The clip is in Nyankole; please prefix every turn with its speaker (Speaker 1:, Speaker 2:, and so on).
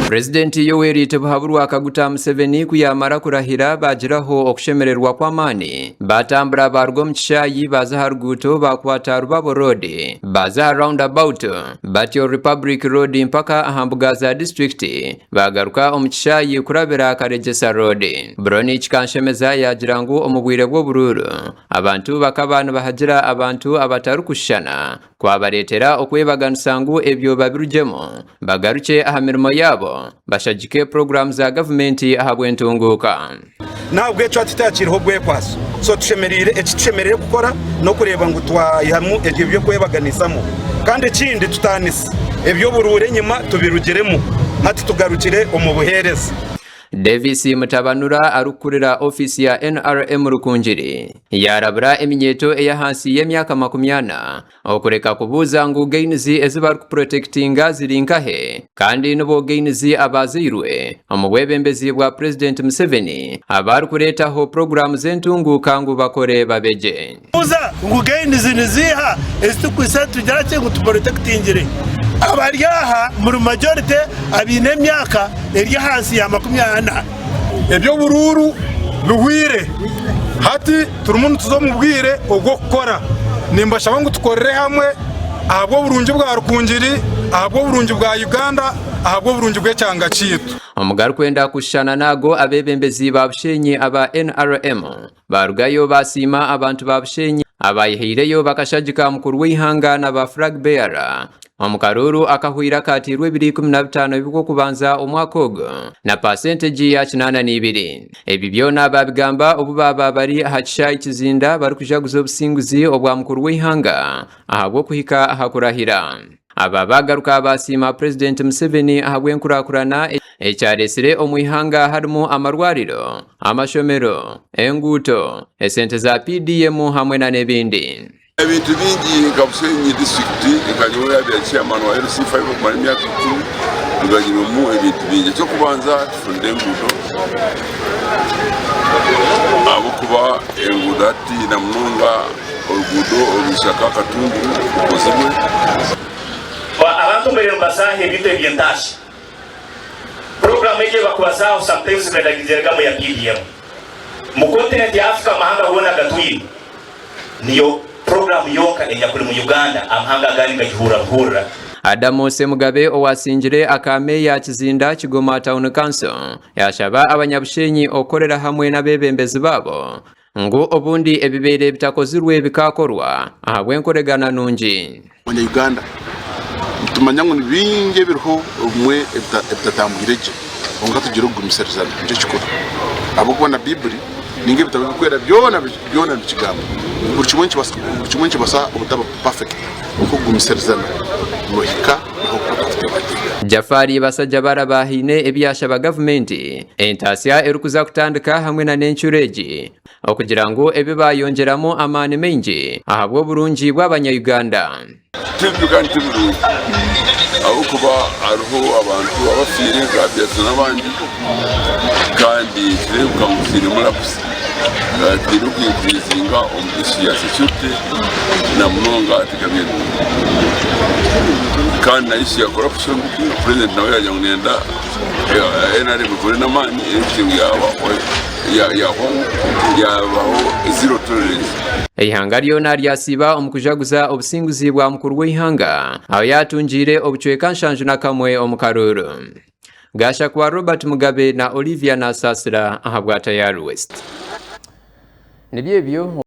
Speaker 1: Purezidenti Yoweri Tibuhaburwa Kaguta Museveni ku yaamara kurahira baagiraho okushemererwa kw'amaani baatambura baaruga omu kishaayi baaza aha ruguuto baakwata Rubabo Road baaza aha Round About batyo Republic Road mpaka aha mbuga za disiturikiti baagaruka omu kishaayi kurabira Karegyesa Road. Broni Kikanshemeza yaagira ngu omu bwire bw'oburuuru abantu bakaba nibahagira abantu abatarikushushana Kwabareetera okwebaganisa ngu ebyo babirugyemu, bagarukye aha mirimo yaabo, bashagike puroguraamu za gavumenti ahabw'entunguuka.
Speaker 2: N'ahabw'ekyo hati tihakiiriho obwekwaso. So tushemereire, eki tushemereire kukora n'okureeba ngu twaihamu ebyo by'okwebaganisamu. Kandi ekindi tutaanise eby'oburuura enyima tubirugiremu, hati tugarukire omu buheereza.
Speaker 1: Davis Mutabanura arikukurira ofiisi ya NRM Rukungiri yaarabura eminyeeto ey'ahansi y'emyaka 40 okureka kubuuza ngu gains ezi barikupurotekitinga ziri nkahe kandi nibo gains abaazairwe omu bwebembezi bwa Purezidenti Museveni abarikureetaho puroguraamu z'entunguuka ngu bakore babe gye.
Speaker 3: Buuza ngu gains niziiha ezi turikwitsa nitugira ki ngu tuporotekitingire? Abari aha muri majority abaine emyaka eri ahansi ya 40.
Speaker 4: Eby'oburuuru bihweire, hati turimu nituza omu bwire obw'okukora. Nimbashaba ngu tukorere hamwe ahabw'oburungi bwa Rukungiri, ahabw'oburungi bwa Uganda, ahabw'oburungi bw'ekyanga kyaitu.
Speaker 1: Omu garikwenda kushushana n'ago, abeebembezi ba Bushenyi aba NRM Baarugayo baasiima abantu ba Bushenyi abaayehaireyo bakashagika mukuru w'eihanga na ba flag bearer omu karuuru akahweire akaateirwe ebiro 15 eby'Okw'okubanza omwaka ogu na paasentegi ya 82. Ebi byona baabigamba obu baaba bari aha kishaayi Kizinda barikujaguza obusinguzi obwa mukuru w'eihanga ahabw'okuhika aha kurahira. Aba baagaruka baasiima Purezidenti Museveni ahabw'enkurakurana ekyareetsire omu ihanga harimu amarwariro, amashomero, enguuto, esente za PDM hamwe na n'ebindi.
Speaker 5: Ebintu bingi nka Bushenyi disiturikiti nka nyowe yabaire chairman wa LC5 okumara emyaka ikumi tuganyirwemu ebintu bingi. Eky'okubanza tufunire enguudo ahabw'okuba enguudo hati na munonga Oruguudo orwa Ishaka Katunguru rukozirwe.
Speaker 6: Abantu mbaire nibazaaha ebintu eby'entaasha. Puroguraamu egi ei barikubazaaho sometimes benda ngigyerekamu eya PDM. Mu continent ya Africa amahanga goona agatwire niyo puroguraamu yonka enyakuri mu Uganda amahanga agandi nigagihurira buhurira.
Speaker 1: Adamu Ssemugabe owasingire aka Meeya Kizinda Kigoma Town Council yashaba abanyabushenyi okukorera hamwe n'abebembezi baabo Ngu obundi ebibaire bitakozirwe bikaakorwa ahabw'enkoregana nungi.
Speaker 7: Abanya Uganda nitumanya ngu ni bingi ebiriho obumwe ebitatambwire gye kwonka tugire okugumisiriza nikyo kikuru ahabw'okuba na Baiburi ninga ebitabo ebirikwera byona byona nibikigamba ngu buri kimwe nikibaasa buri kimwe nikibaasa obutaba perfect kwonka okugumisirizana nohika ahu orikuteekateeka.
Speaker 1: Jafari Basajjabalaba haine ebi yaashaba gavumenti entaasya erikuza kutandika hamwe na n'encuro egi okugira ngu ebi baayongyeramu amaani maingi ahabw'oburungi bw'abanya Uganda.
Speaker 5: Tibibi kandi ti birungi ahabw'okuba hariho abantu abafiire nka Abiasi n'abandi kandi nikireebeka ngu twinemu lapse twine oku increasinga omu issue ya security na munonga Kandi na issue ya corruption president nawe yagira ngu nayenda NRM ekore n'amaani anything yahwaho yabaho zero tolerance.
Speaker 1: Eihanga ryona ryasiiba omu kujaguza obusinguzi bwa mukuru w'eihanga ahu yaatungiire obucweka 71 omu karuuru. Gashakwa Robert Mugabe na Olivia Nasasira ahabwa Tayari West. Nibyo ebyo.